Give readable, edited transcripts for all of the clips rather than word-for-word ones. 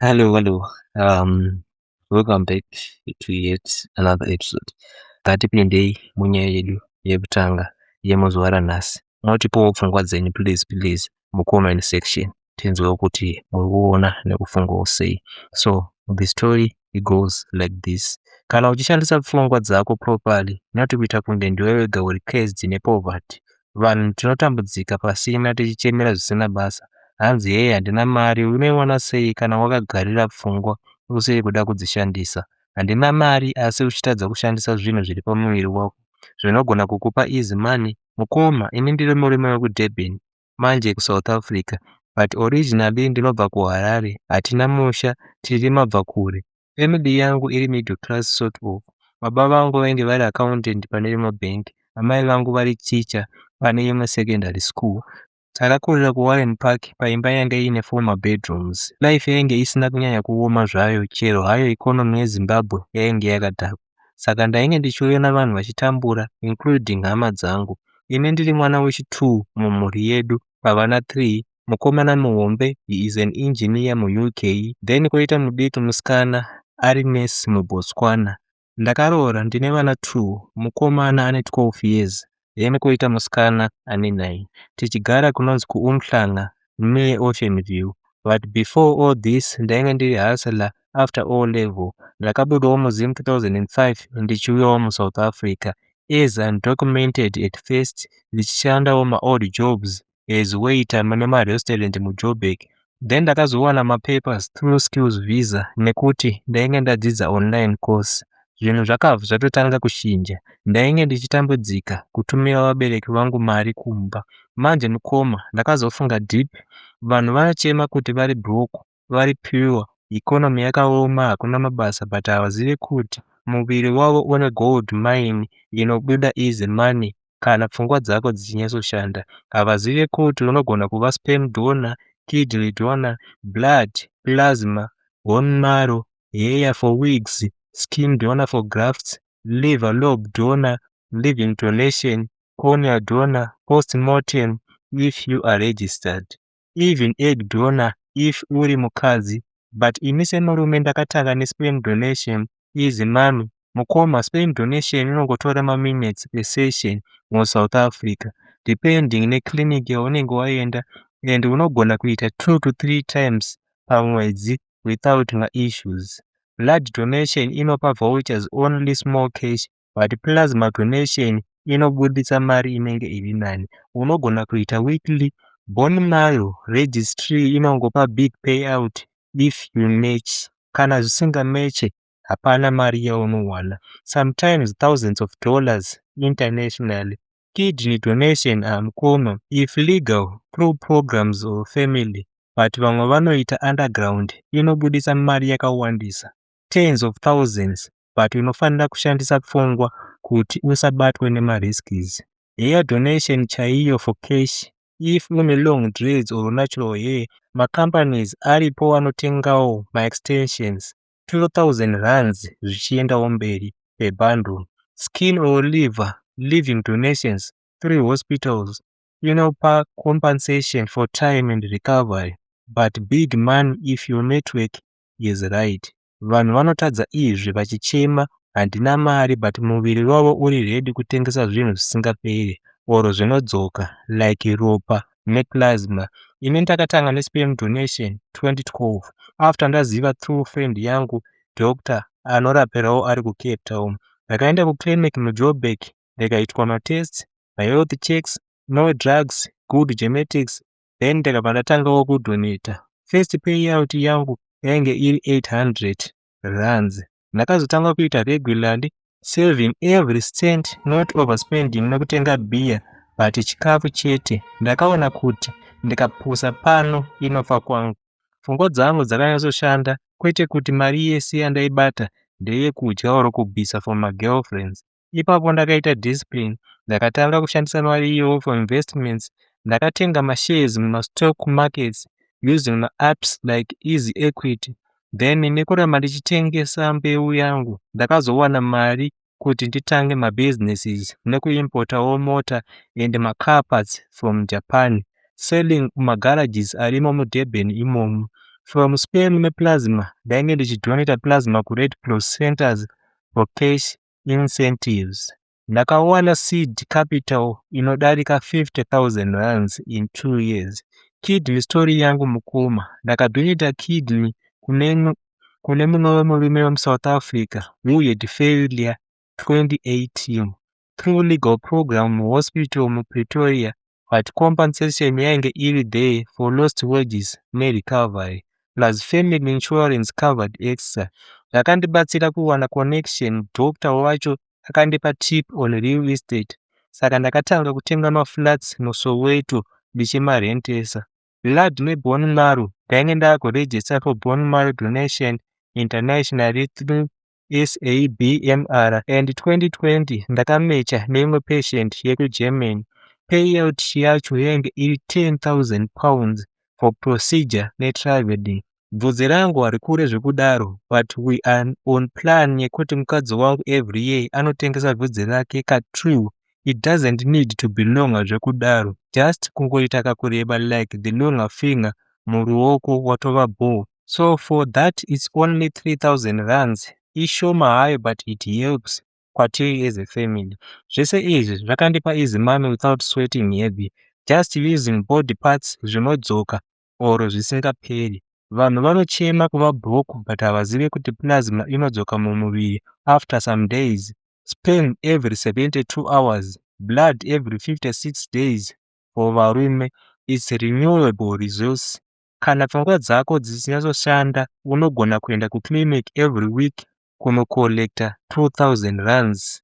Hello, hello. Welcome back to yet another episode. Ngatipindei munyaya yedu yekutanga yemuzuva ranhasi. Motipawo pfungwa dzenyu, please, please, mucomment section, tinzwewo kuti muri kuona nekufungawo sei. So the story goes like this. Kana uchishandisa pfungwa dzako properly, not kuita kunge ndiwe wega uri cursed nepoverty. Vanhu tinotambudzika pasina, tichichemera zvisina basa. Hanzi, "Hei, handina mari." Unoiwana sei kana wakagarira pfungwa usiri kuda kudzishandisa? Handina mari, asi uchitadza kushandisa zvinhu zviri pamuviri wako zvinogona kukupa easy money. Mukoma, ini ndiri murume wekuDurban manje kuSouth Africa, but originally ndinobva kuHarare. Hatina musha, tiri mabva kure. Family yangu iri middle class, sort of. Baba vangu vainge vari accountant pane rimwe bank, amai vangu vari teacher pane imwe secondary school. Takakurira kuWarren Park, paimba yanga iine four mabedrooms. Life yainge isina kunyanya kuoma zvayo, chero hayo economy yeZimbabwe yainge yakadhakwa. Saka ndainge ndichiona vanhu vachitambura, including hama dzangu. Ini ndiri mwana wechi2 mumhuri yedu pavana 3. Mukomana muhombe, he is an engineer muUK, then kwoita mudiki musikana ari nurse muBotswana. Ndakaroora, ndine vana 2. Mukomana ane 12 years, then kwoita musikana ane 9. Tichigara kunonzi kuUmhlanga, near Ocean View. But before all this, ndainge ndiri hustler. After O level, ndakabudawo muZim 2005, ndichiuyawo muSouth Africa as undocumented at first, ndichishandawo maodd jobs as waiter mune marestaurant muJoburg. Then ndakazowana mapapers through skills visa nekuti ndainge ndadzidza online course. Zvinhu zvakabva zvatotanga kuchinja. Ndainge ndichitambudzika kutumira vabereki vangu mari kumba. Manje mukoma, ndakazofunga deep. Vanhu vanochema kuti vari broke, vari poor, economy yakaoma, hakuna mabasa, but havazivi kuti muviri wavo une gold mine inobuda easy money kana pfungwa dzako dzichinyatsoshanda. Havazivi kuti unogona kuva sperm donor, kidney donor, blood, plasma, bone marrow, hair for wigs, skin donor for grafts, liver lobe donor, living donation, cornea donor, postmortem if you are registered, even egg donor if uri mukadzi. But ini semurume ndakatanga nesperm donation, easy money. Mukoma, sperm donation inongotora maminutes per session muSouth Africa, depending neclinic yaunenge waenda, and unogona kuita 2 to 3 times pamwedzi without maissues. Blood donation inopa vouchers, only small cash, but plasma donation inobudisa mari inenge iri nani, unogona kuita weekly. Bone marrow registry inongopa big payout if you match. Kana zvisingameche, hapana mari yaunowana, sometimes thousands of dollars internationally. Kidney donation, mukoma, if legal through programs or family, but vamwe vanoita underground, inobudisa mari yakawandisa, tens of thousands, but unofanira kushandisa pfungwa kuti usabatwe nemarisks. Hair donation chaiyo for cash, if une long dreads or natural hair, macompanies aripo anotengawo maextensions, R2000 zvichiendawo mberi per bundle. Skin or liver living donations through hospitals inopa compensation for time and recovery, but big money if your network is right. Vanhu vanotadza izvi vachichema, "Handina mari," but muviri wavo uri ready kutengesa zvinhu zvisingaperi or zvinodzoka, like ropa neplasma. Ini ndakatanga nesperm donation 2012 after ndaziva through friend yangu, doctor anorapirawo ari kuCape Town. Ndakaenda kuclinic muJoburg, ndikaitwa matest, mahealth checks, no drugs, good genetics. Then ndakabva ndatangawo kudonata. First payout yangu yainge iri R800. Ndakazotanga kuita regularly, saving every cent, not overspending nekutenga beer, but chikafu chete. Ndakaona kuti ndikapusa pano, inofa kwangu. Pfungwa dzangu dzakanyatsoshanda, kwete kuti mari yese yandaibata ndeyekudya or kubvisa for magirlfriends. Ipapo ndakaita discipline. Ndakatanga kushandisa mari iyoyo for investments. Ndakatenga mashares mumastock markets using maapps like Easy Equity. Then nekuramba ndichitengesa mbeu yangu, ndakazowana mari kuti nditange mabusinesses nekuimpotawo mota and macar parts from Japan, selling kumagarages arimo muDurban imomo. From sperm neplasma, ndainge ndichidonata plasma kuRed Cross centers for cash incentives. Ndakawana seed capital inodarika R50 000 in 2 years. Kidney story yangu, mukoma, ndakadonata kidney kune mumwe murume wemuSouth Africa who had failure 2018 through legal program muhospital muPretoria, but compensation yainge iri there for lost wages nerecovery, plus family insurance covered extra. Zvakandibatsira kuwana connection. Doctor wacho akandipa tip on real estate, saka ndakatanga kutenga maflats muSoweto ndichimarentesa. Blood nebone marrow, ndainge ndaakuregister for bone marrow donation internationally through SABMR, and 2020 ndakamatcha neimwe patient yekuGermany. Payout yacho yainge iri £10 000 for procedure netraveling. Bvudzi rangu harikure zvekudaro, but we are on plan yekuti mukadzi wangu every year anotengesa bvudzi rake ka2. It doesn't need to be longer zvekudaro, just kungoita kakureba like the longer finger muruoko, watova ball. So for that it's only R3000. Ishoma hayo, but it helps kwatiri as a family. Zvese izvi zvakandipa easy money without sweating heavy, just using body parts zvinodzoka or zvisingaperi. Vanhu vanochema kuva broke, but havazivi kuti plasma inodzoka mumuviri after some days, sperm every 72 hours, blood every 56 days for varume. It's renewable resource. Kana pfungwa dzako dzichinyatsoshanda, unogona kuenda kuclinic every week kunocollecta R2000,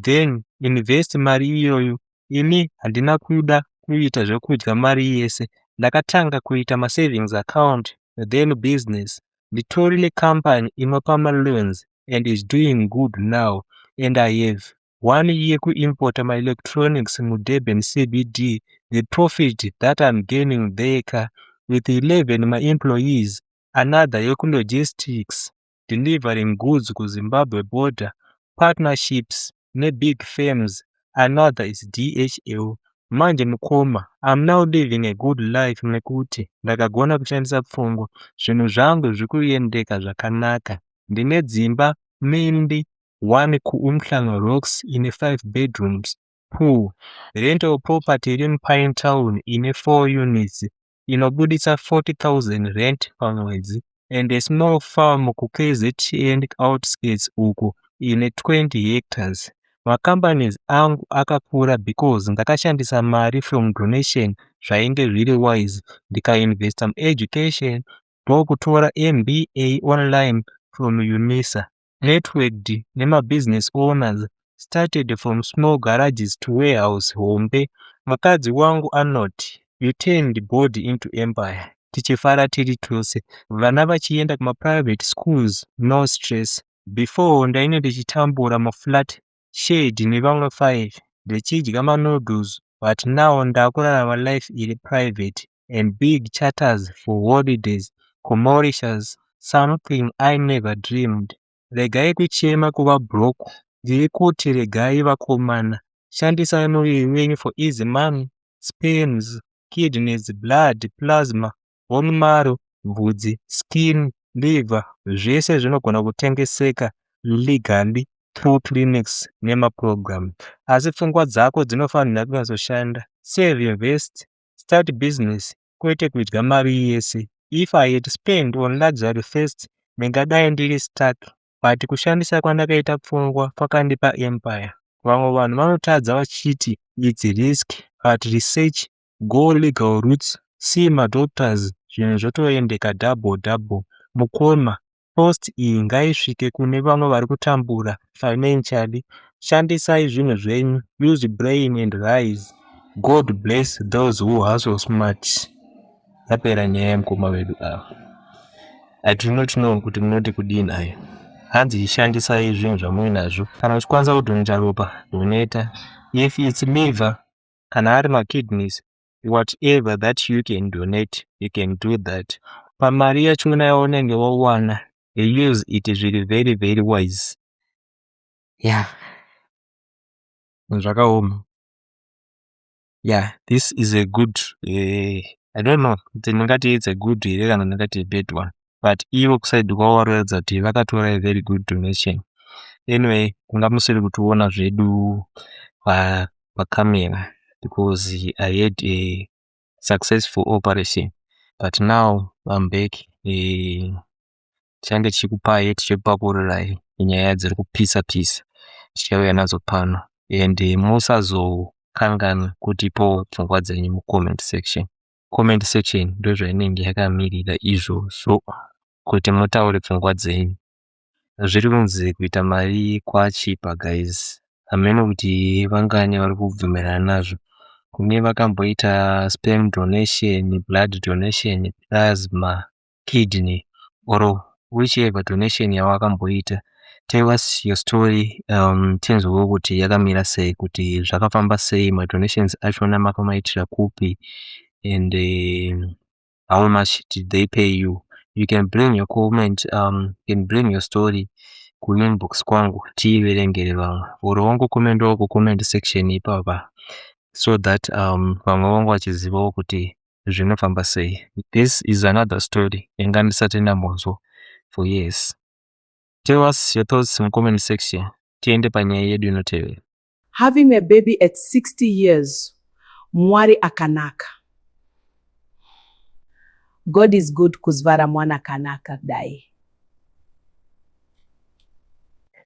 then invest mari iyoyo. Ini handina kuda kuita zvekudya mari yese. Ndakatanga kuita masavings account, then business. Nditori necompany inopa maloans and is doing good now, and I have one year kuimporta maelectronics muDurban CBD. The profit that I'm gaining there ka, with 11 maemployees, another yekulogistics, delivering goods kuZimbabwe border, partnerships nebig firms, another is DHL. Manje mukoma, I'm now living a good life nekuti ndakagona kushandisa pfungwa. Zvinhu zvangu zviri kuendeka zvakanaka. Ndine dzimba mainly one kuUmhlanga Rocks ine 5 bedrooms, pool, rental property iri muPine Town ine 4 units inobudisa 40 000 rent pamwedzi, and a small farm kuKZN outskirts uko ine 20 hectares. Macompanies angu akakura because ndakashandisa mari from donation zvainge zviri wise, ndikainvesta mueducation, ndokutora MBA online from UNISA, networked nemabusiness owners, started from small garages to warehouse hombe. Mukadzi wangu anoti, "You turned body into empire." Tichifara tiri tose, vana vachienda kumaprivate schools, no stress. Before, ndainge ndichitambura muflat shared nevamwe 5, ndichidya manoodles, but now ndakurarama life iri private and big charters for holidays kuMauritius, something I never dreamed. Regai kuchema kuva broke. Ndiri kuti regai, vakomana, shandisai muviri wenyu for easy money. Sperms, kidneys, blood, plasma, bone marrow, bvudzi, skin, liver, zvese zvinogona kutengeseka legally through clinics nemaprogram, asi pfungwa dzako dzinofanira kunyatsoshanda. Save, invest, start business, kwete kudya mari yese. If I had spent on luxury first, ndingadai ndiri stuck, but kushandisa kwandakaita pfungwa kwakandipa empire. Vamwe vanhu vanotadza vachiti it's risk, but research, go legal routes, see madoctors, zvinhu zvotoendeka double double. Mukoma, post iyi ngaisvike kune vamwe vari kutambura financially. Shandisai zvinhu zvenyu, use brain and rise. God bless those who hustle smart. Yapera nyaya yemukoma wedu ava. I do not know kuti munoti kudini ayo. Hanzi shandisai zvinhu zvamuinazvo. Kana uchikwanisa kudonata ropa, donata. If it's liver, kana ari makidneys, whatever that you can donate, you can do that. Pamari yachona yaunenge wawana, use it zviri very very wise. Yeah, zvakaoma. Yeah, this is a good I don't know kuti ndingati it's a good here kana ndingati a bad one, but ivo kuside kwavo vari kuratidza kuti vakatora a very good donation. Anyway, kunga musiri kutiona zvedu pacamera because I had a successful operation, but now I'm back. Tichange tichikupai, tichikupakurirai nyaya dziri kupisa pisa, tichauya nadzo pano, and musazokanganwa kutipawo pfungwa dzenyu mucomment section. Comment section ndozvainenge yakamirira izvozvo, kuti mutaure pfungwa dzenyu. Zviri kunzi kuita mari kwachipa, guys. Hameno kuti vangani vari kubvumirana nazvo. Kune vakamboita sperm donation, blood donation, plasma, kidney or whichever donation yawakamboita, tell us your story, tinzwewo kuti yakamira sei, kuti zvakafamba sei, madonations achona makamaitira kupi, and how much did they pay you? You can bring your comment, you can bring your story kuinbox kwangu tiiverengere vamwe, or wangokomendawo kucomment section ipapa, so that vamwe vangu vachizivawo kuti zvinofamba sei. This is another story yanga ndisati ndambonzwa for years. Tell us your thoughts mucomment section, tiende panyaya yedu inotevera. Having a baby at 60 years, Mwari akanaka. God is good kuzvara mwana akanaka dai.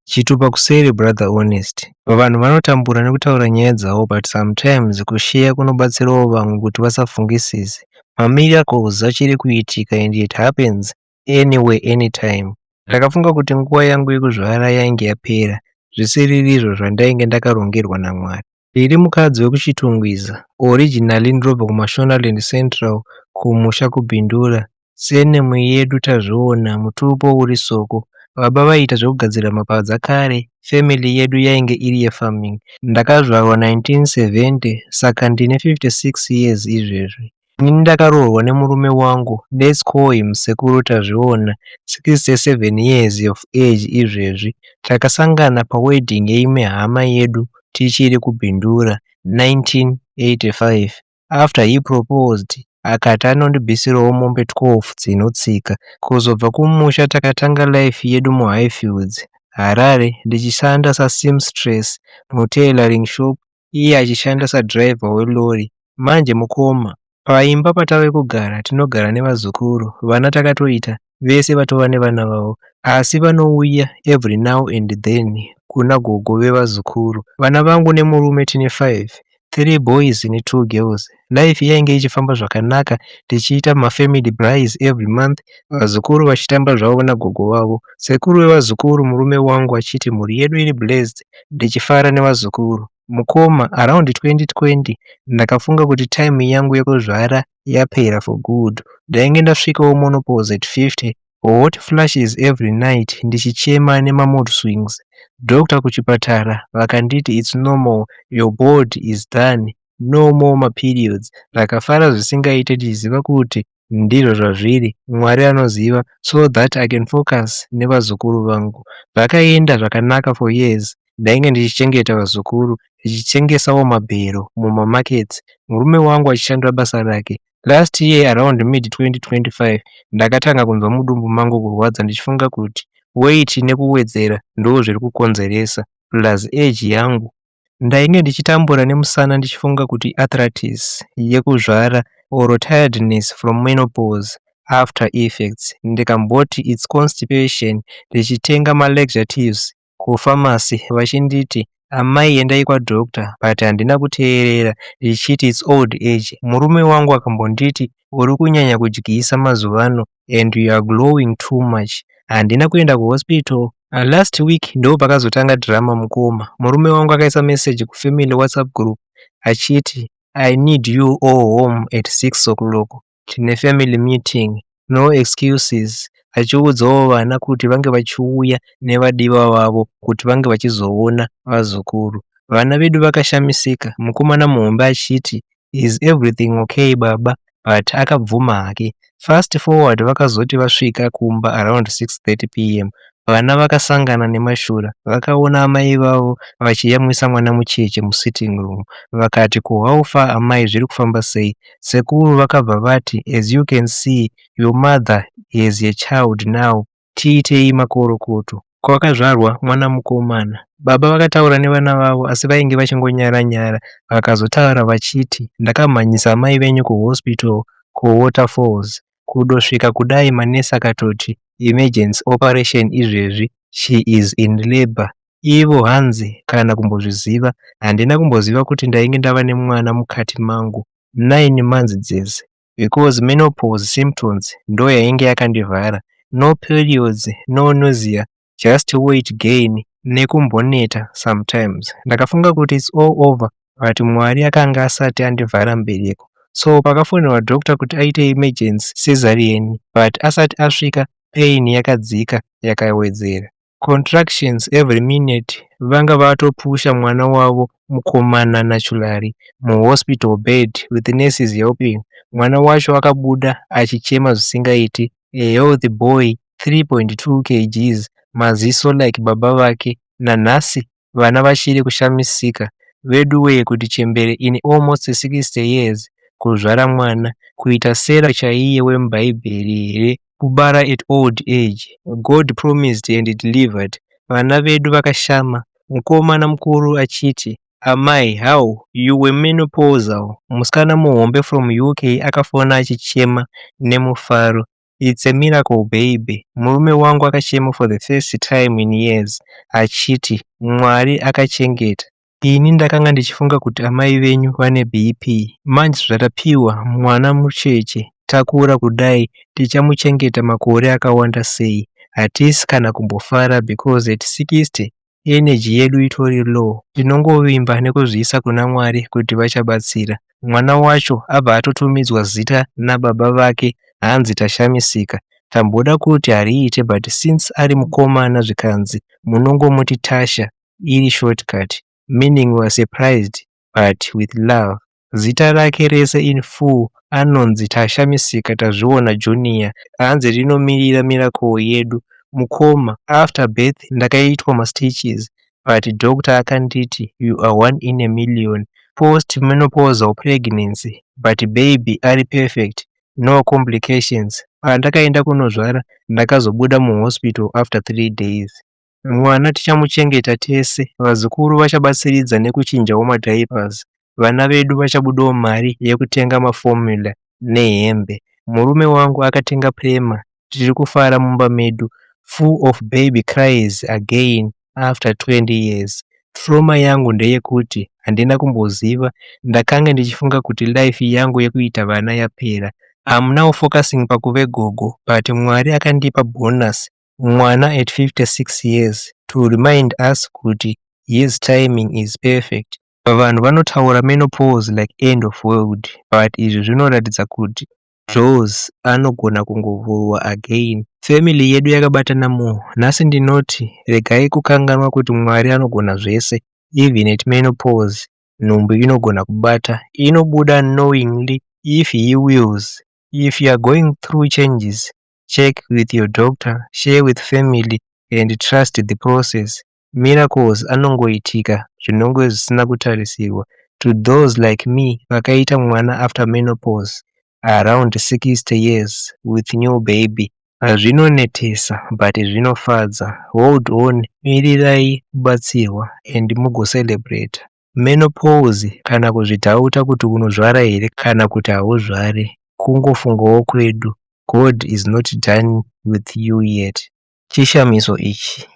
Chitupa kuseri, brother Honest. Vanhu vanotambura nekutaura nyaya dzavo, but sometimes kushiya kunobatsirawo vamwe kuti vasafungisise. Mamiracles achiri kuitika and it happens anyway, anytime. Ndakafunga kuti nguva yangu yekuzvara yainge yapera, zvisiririzvo zvandainge ndakarongerwa naMwari. Ndiri mukadzi wekuChitungwiza, originally ndinobva kuMashonaland Central, kumusha kuBindura. Surname yedu Tazviona, mutupo uri Soko. Baba vaiita zvekugadzira mapadza kare, family yedu yainge iri yefarming. Ndakazvarwa 1970, saka ndine 56 years izvezvi. Ini ndakaroorwa nemurume wangu, let's call him Sekuru Tazviona, 67 years of age izvezvi. Takasangana pawedding yeimwe hama yedu tichiri kuBindura 1985. After he proposed, akati anondibvisirawo mombe 12 dzinotsika. Kuzobva kumusha, takatanga life yedu muHighfields, Harare, ndichishanda saseamstress mutailoring shop, iye achishanda sadhiraivha welori. Manje mukoma, paimba patave kugara tinogara nevazukuru. Vana takatoita vese vatova nevana vavo, asi vanouya every now and then kuna gogo vevazukuru. Vana vangu nemurume tine 5, 3 boys ne2 girls. Life yainge ichifamba zvakanaka, tichiita mafamily braais every month, vazukuru vachitamba zvavo nagogo vavo. Sekuru vevazukuru, murume wangu, achiti mhuri yedu iri blessed, ndichifara nevazukuru. Mukoma, around 2020 ndakafunga kuti time yangu yekuzvara yapera for good. Ndainge ndasvikawo menopause at 50, hot flashes every night, ndichichema nemamood swings. Doctor kuchipatara vakanditi, "It's normal, your body is done, no more maperiods." Ndakafara zvisingaite, ndichiziva kuti ndizvo zvazviri, Mwari anoziva, so that I can focus nevazukuru vangu. Zvakaenda zvakanaka for years. Ndainge ndichichengeta vazukuru, ndichitengesawo mabhero mumamakets, murume wangu achishandira basa rake. Last year, around mid 2025, ndakatanga kunzwa mudumbu mangu kurwadza, ndichifunga kuti weight nekuwedzera ndo zviri kukonzeresa, plus age yangu. Ndainge ndichitambura nemusana, ndichifunga kuti arthritis yekuzvara or tiredness from menopause after effects. Ndikamboti it's constipation, ndichitenga malaxatives kufamasi, vachinditi, "Amai, endai kwadoctor," but handina kuteerera, ndichiti it's old age. Murume wangu akambonditi, "Uri kunyanya kudyisa mazuva ano and you are glowing too much." Handina kuenda kuhospital. Last week ndo pakazotanga drama, mukoma. Murume wangu akaisa message kufamily WhatsApp group achiti, "I need you all home at 6 o'clock, tine family meeting, no excuses," achiudzawo vana kuti vange vachiuya nevadiwa vavo kuti vange vachizoona vazukuru. Vana vedu vakashamisika, mukomana muhombe achiti, "Is everything okay, baba?" But akabvuma hake. Fast forward, vakazoti vasvika kumba around 6:30 p.m. Vana vakasangana nemashura. Vakaona amai vavo vachiyamwisa mwana mucheche musitting room. Vakati ko how far amai zviri kufamba sei? Sekuru vakabva vati as you can see your mother has a child now tiitei makorokoto. Kwakazvarwa mwana mukomana. Baba vakataura nevana vavo asi vainge vachingonyara nyara vakazotaura vachiti ndakamhanyisa amai venyu kuhospital kuWaterfalls. Kudosvika kudai manesi akatoti emergency operation izvezvi she is in labour. Ivo hanzi kana kumbozviziva handina kumboziva kuti ndainge ndava nemwana mukati mangu 9 months dzese because menopause symptoms ndoyainge yakandivhara. No periods, no nausea, just weight gain nekumboneta sometimes. Ndakafunga kuti it's all over but Mwari akanga asati andivhara mbereko. So pakafonerwa doctor kuti aite emergency cesarean but asati asvika pain yakadzika yakawedzera. Contractions every minute vanga vatopusha mwana wavo mukomana naturally muhospital bed with nurses helping. Mwana wacho akabuda achichema zvisingaiti a healthy boy 3.2 kgs maziso like baba vake nanhasi vana vachiri kushamisika veduwee kuti chembere in almost 60 years kuzvara mwana kuita Sarah chaiye wemubhaibheri here kubara at old age. God promised and delivered. Vana vedu vakashama mukomana mukuru achiti amai how you were menopausal. Musikana muhombe from UK akafona achichema nemufaro it's a miracle baby. Murume wangu akachema for the first time in years achiti Mwari akachengeta. Ini ndakanga ndichifunga kuti amai venyu vane BP. Manje zvatapiwa mwana mucheche takura kudai tichamuchengeta makore akawanda sei. Hatisi kana kumbofara because at 60 energy yedu itori low. Tinongovimba nekuzviisa kuna Mwari kuti vachabatsira. Mwana wacho abva atotumidzwa zita nababa vake hanzi tashamisika. Tamboda kuti hariite but since ari mukomana zvikanzi munongomuti Tasha iri shortcut meaning we are surprised but with love. Zita rake rese in full anonzi Tashamisika Tazviona Junior hanzi rinomirira miracle yedu. Mukoma after birth ndakaitwa mastitches but doctor akanditi you are one in a million post menopausal pregnancy but baby ari perfect no complications. Pandakaenda kunozvara ndakazobuda muhospital after 3 days. Mwana tichamuchengeta tese, vazukuru vachabatsiridza nekuchinjawo madiapers. Vana vedu vachabudawo mari yekutenga maformula nehembe. Murume wangu akatenga pram tiri kufara mumba medu full of baby cries again after 20 years. Trauma yangu ndeyekuti handina kumboziva ndakanga ndichifunga kuti life yangu yekuita vana yapera. I'm now focusing pakuve gogo but Mwari akandipa bonus mwana at 56 years to remind us kuti his timing is perfect. Vanhu vanotaura menopause like end of world but izvi zvinoratidza kuti doors anogona kungovhurwa again. Family yedu yakabatana more. Nhasi ndinoti regai kukanganwa kuti Mwari anogona zvese even at menopause nhumbu inogona kubata inobuda knowingly if he wills. If you are going through changes check with your doctor, share with family and trust the process. Miracles anongoitika zvinonge zvisina kutarisirwa. To those like me vakaita mwana after menopause around 60 years with new baby zvinonetesa but zvinofadza. Hold on, mirirai kubatsirwa and mugocelebrate. Menopause kana kuzvidhauta kuti unozvara here kana kuti hauzvari kungofungawo kwedu. God is not done with you yet. Chishamiso ichi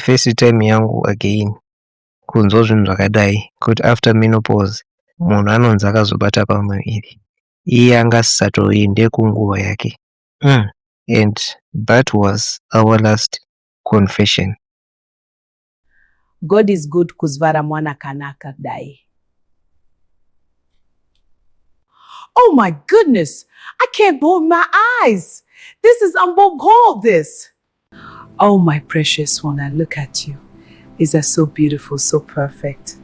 first time yangu again kunzwa zvinhu zvakadai kuti after menopause munhu anonzi akazobata pamuviri iye anga asisatoende kunguva yake And that was our last confession. God is good kuzvara mwana kanaka dai. Oh my goodness, I can't believe my eyes. This is unbelievable this. Oh my precious one, I look at you. Is that so beautiful, so perfect?